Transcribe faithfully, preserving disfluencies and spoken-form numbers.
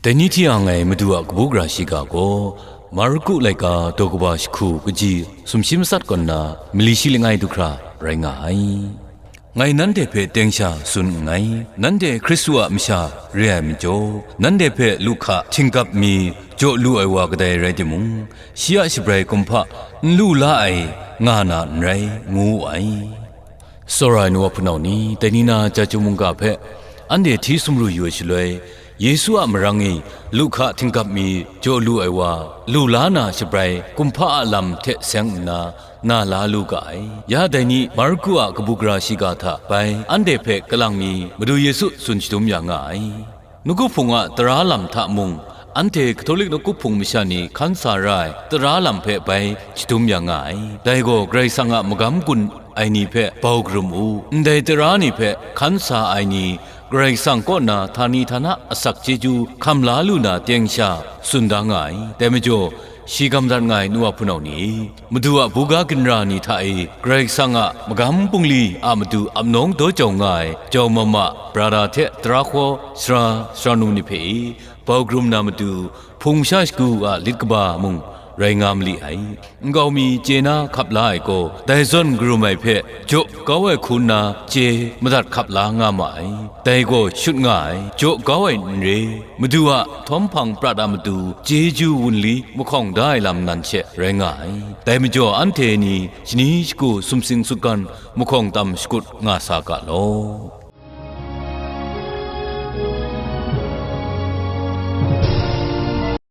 Dai ni hti a ngai Madu a kabu gara shiga gaw, Marku laika daw kaba jahku kaji sumshi matsat kaw nna mali shi langai du hkra rai nga ai. Ngai nanhte hpe teng sha tsun nngai, nanhte Hkristu a masha re ai majaw, nanhte hpe lu hka htinggap mi jaw lu ai wa kadai rai timung, shi a shabrai kumhpa n lu la ai nga na n rai, ngu wu ai. Tsawra ai nu wa hpunau ni, dai ni na Chyeju mungga hpe anhte hti sumru yu ai shaloi, Yesu a marang e lu hka htinggap mi jaw lu ai wa, lu la na shabrai kumhpa a lam hte seng nna na la lu ga ai. Ya dai ni Marku a kabu gara shiga hta bai anhte hpe kalang mi Madu Yesu tsun shadum ya nga ai. Nawku Hpung a tara lam hta mung, anhte Katolik Nawku Hpung masha ni hkan sa ra ai tara lam hpe bai shadum ya nga ai. Dai gaw Karai Kasang a magam gun ai ni hpe bau karum u, ndai tara ni hpe hkan sa ai ni, Karai Kasang kaw na htani htana asak chyeju hkam la lu na teng sha tsun da nga ai. Dai majaw, shi gam dat nga ai nu wa hpunau ni e, Madu a buga ginra ni hta e Karai Kasang a magam bungli a matu ap nawng daw jau nga ai jau mama, brada hte tara hkaw, sara, sara nu ni hpe e bau karum na matu, hpung sha shagu a lit kaba mung rai nga ma li ai. Nkau mi chye na hkap la ai gaw, dai zawn karum ai hpe jaw kau ai hku nna chye madat hkap la nga ma ai. Dai gaw shut nga ai, jaw kau ai n re, Madu a htawm hpang prat a matu chyeju wunli mahkawng da ai lam nan she rai nga ai. Dai majaw anhte ni shani shagu sumsing sutgan mahkawng tam shakut nga sa ga law.